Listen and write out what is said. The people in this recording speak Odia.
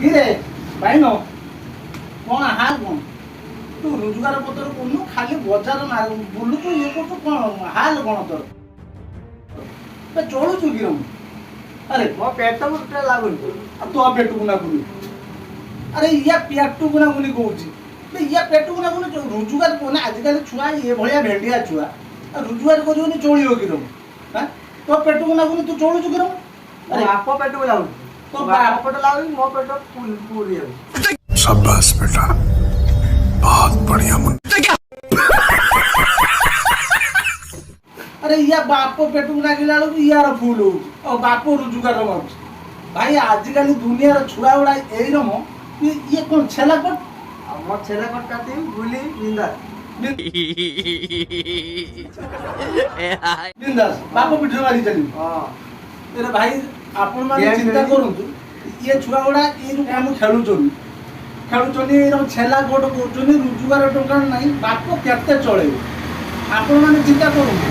କିରେ ଭାଇନ, କ'ଣ ହାଲ କ'ଣ? ତୁ ରୋଜଗାର ପତ୍ର କରୁନୁ, ଖାଲି ବଜାର ବୁଲୁଛୁ, ଇଏ କରୁଛୁ, କ'ଣ ହାଲ କ'ଣ ତୋର? ବେ ଚଳୁଛୁ କି ରମୁ? ଆରେ ମୋ ପେଟକୁ ଟୋଟାଲ ଲାଗୁନି। ଆଉ ତୋ ପେଟକୁ ନାଗୁନି? ଆରେ ଇୟା ପେଟକୁ ନାଗୁନି କହୁଛି। ବେ ଇୟା ପେଟକୁ ନାଗୁନି, ରୋଜଗାର କରୁନା। ଆଜିକାଲି ଛୁଆ ଏ ଭଳିଆ ଭେଣ୍ଡିଆ ଛୁଆ, ଆଉ ରୋଜଗାର କରିବନି ଚଳିବ କି ରମୁ? ହାଁ, ତୋ ପେଟକୁ ନାଗୁନି, ତୁ ଚଳୁଛୁ କି ରମୁ? ମୋ ଆରେ ବାପ ପେଟକୁ ଲାଗୁଛି। ତୋ ମୋ ବାପ ବାପ ପେଟ ଲାଗୁନି, ମୋ ପେଟ ଫୁଲ ପୁରି ଯାଉଛି। शाबाश बेटा, बहुत बढ़िया मुन्ना। ଆରେ ଇୟା ବାପ ପେଟକୁ ନାଗିଲା ବେଳକୁ ଇୟାର ଫୁଲ ହଉଛି ଆଉ ବାପ ରୋଜଗାର ମାରୁଛି। ଭାଇ, ଆଜିକାଲି ଦୁନିଆର ଛୁଆ ଗୁଡ଼ା ଏଇ ରମ। ଇଏ କ'ଣ ଛେଲା କଟ? ଆଉ ମୋ ଛେଲା କଟ କାଟିବି, ବୁଲି ବିନ୍ଦାସ। ବିନ୍ଦାସ ବାପ ପିଠିରେ ମାରି ଚାଲିବୁ। ହଁ। ଏରେ ଭାଇ, ଆପଣମାନେ ଗେମ୍ ଚିନ୍ତା ଖେଳିବି। କରନ୍ତୁ, ଇଏ ଛୁଆ ଗୁଡ଼ା ଏଇ ଯୋଉ କାମ ଖେଳୁଛନ୍ତି ଖେଳୁଛନ୍ତି, ଏଇ ଛେଲା କୋଟ କରୁଛନ୍ତି, ରୋଜଗାର ଟଙ୍କା ନାହିଁ, ବାପ କେତେ ଚଳେଇବ? ଆପଣମାନେ ଚିନ୍ତା କରନ୍ତୁ।